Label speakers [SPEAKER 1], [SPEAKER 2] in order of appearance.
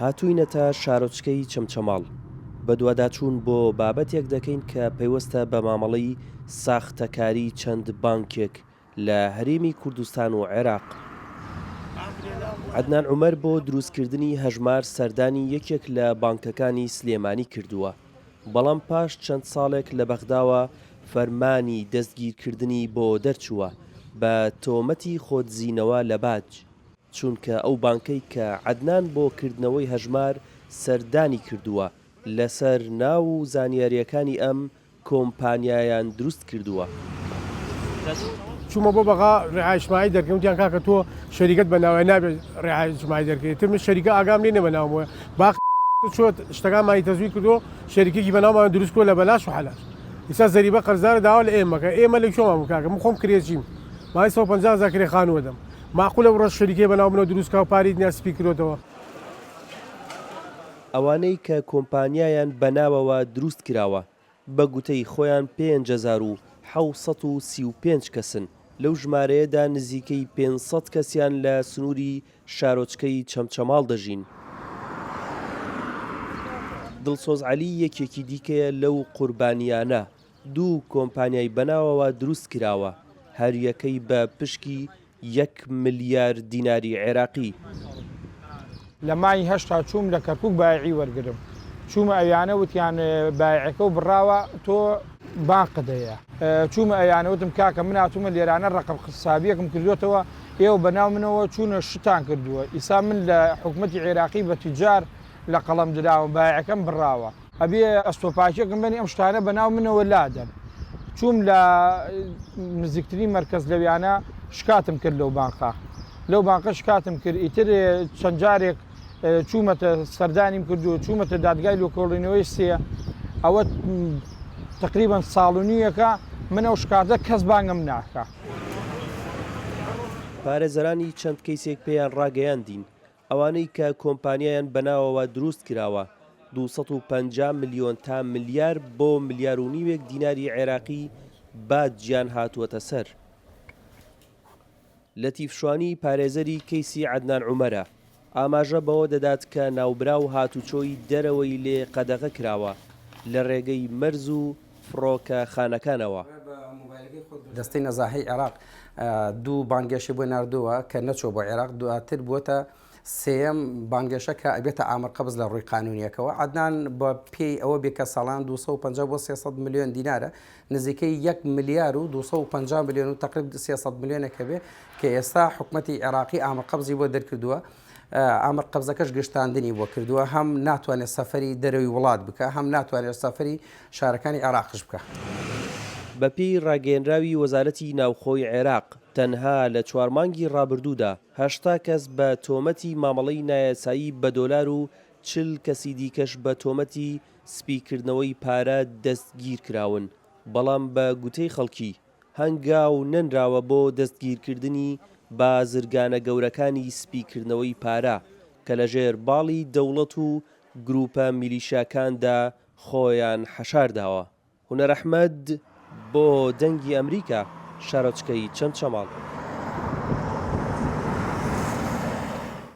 [SPEAKER 1] هاتووینەتە شارۆچکەی چەمچەماڵ، بەدواداچوون بۆ بابەتێک دەکەین کە پەیوەستە بە مامەڵەی ساختەکاری چەند بانکێک لە هەرێمی کوردستان و عێراق. عەدنان عومەر بۆ دروستکردنی هەژمار سەردانی یەکێک لە بانکەکانی سلێمانی کردووە، بەڵام پاش چەند ساڵێک لە بەغداوە فەرمانی دەستگیرکردنی بۆ دەرچووە بە تۆمەتی خۆدزینەوە لە باج، چونکە ئەو بانکەی کە عەدنان بۆ کردنەوەی هەژمار سەردانی کردووە لەسەر ناو و زانیارییەکانی ئەم کۆمپانیایان دروست کردووە.
[SPEAKER 2] چوومە بۆ بەغا ڕیعای ئیجتماعی دەرکەم وتیان کاکە تۆ شەریکەت بە ناوە نابێت ڕیعای ئیجتماعی دەرکەی تر من شەریکە ئاگام لێ نیە بە ناومەوە باقی چووە شتەکانمانی تەزویر کردووە شەریکێکی بە ناومان دروست کردووە لە بەلاش و حەلاش ئیستا زەریبە قەرزارە داوا لە ئێمە کە ئێمە لە کوێمان بوو کاکە من خۆم کرێچیم ماوەی 150 هەزار کرێ خانوو ئەدەم مەعقولە بڕۆ شەریکەی بە ناو منەوە دروست کا و پارەی دنیا سپی کردۆتەوە.
[SPEAKER 1] ئەوانەی کە کۆمپانیایان بە ناوەوە دروست کراوە، بە گوتەی خۆیان 5735 کەسن، لەو ژمارەیەدا نزیکەی 500 کەسیان لە سنووری شارۆچکەی چەمچەماڵ دەژین. دڵسۆز عەلی یەکێکی دیکەیە لەو قوربانییانە، دوو کۆمپانیای بەناوەوە دروست کراوە، هەریەکەی بە پشکی یەک ملیار دیناری عێراقی.
[SPEAKER 3] لە مانگی هەشتا چووم لە کەرکوک بایعی وەرگرم چوومە ئەویانە وتیان بایعەکە و بڕاوە تۆ بانقت هەیە چوومە ئەویانە وتم کاکە من هاتوومە لێرانە ڕەقم حسابیەکم کردوێتەوە ئێوە بەناو منەوە چوونە شتان کردووە ئیسا من لە حکومەتی عێراقی بە تجار لە قەڵەم دراوم بایعەکەم بڕاوە ئەبێ ئەستۆپاکیەکم بەنی ئەم شتانە بەناو منەوە لادەن چووم لە نزیکترین مەرکەز لەویانە شکاتم کرد لەو بانقە لەو بانقە شکاتم کرد ئیتر چەند جارێک چوومەتە سەردانیم کردو چوومەتە دادگای لۆکۆڵینەوەی سێ ئەوە تقریبا ساڵ و نییەکە من ئەو شکاتە کەس بانگم ناکە.
[SPEAKER 1] پارێزەرانی چەند کەیسێک پێیان ڕاگەیاندین ئەوانەی کە کۆمپانیایان بەناوەوە دروست کراوە، 250 ملیۆن تا ملیار بۆ ملیار و نیوێک دیناری عێراقی باجیان هاتووەتە سەر. لەتیف شوانی پارێزەری کەیسی عەدنان عومەرە، ئاماژە بەوە دەدات کە ناوبراو هاتوچۆی دەرەوەی لێ قەدەغە کراوە لە رێگەی مەرز و فڕۆکەخانەکانەوە.
[SPEAKER 4] دەستەی نەزاهەی عێراق دوو بانگێشەی بۆ ناردووە کە نەچووە بۆ عێراق، دواتر بووەتە سێیەم بانگێشە کە ئەبێتە ئامر قەبز لە ڕووی قانونیەکەوە. عەدنان بە پێی ئەوە بێ کە ساڵان 250 بۆ 300 ملیۆن دینارە، نزیکەی یەک ملیار و 250 ملیۆن و تەقریب 300 ملیۆنێک هەبێ کە ئێستا حکومەتی عێراقی ئامر قەبزی بۆ دەرکردووە. ئامر قەبزەکەش گشتاندنی بۆ کردووە، هەم ناتوانێت سەفەری دەرەوەی وڵات بکا، هەم ناتوانێت سەفەری شارەکانی عێراقش بکا.
[SPEAKER 1] بەپێی ڕاگەیەنراوی وەزارەتی ناوخۆی عێراق، تەنها لە چوار مانگی ڕابردوودا 80 کەس بە تۆمەتی مامەڵەی نایاسایی بە دۆلار و 40 کەسی دیکەش بە تۆمەتی سپیکردنەوەی پارە دەستگیرکراون، بەڵام بە گوتەی خەڵکی هەنگاو نەنراوە بۆ دەستگیرکردنی بازرگانە گەورەکانی سپیکردنەوەی پارە کە لەژێر باڵی دەوڵەت و گروپە میلیشیاکاندا خۆیان حەشارداوە. هونەر ئەحمەد، بۆ دەنگی ئەمریکا، شارۆچکەی چەمچەماڵ.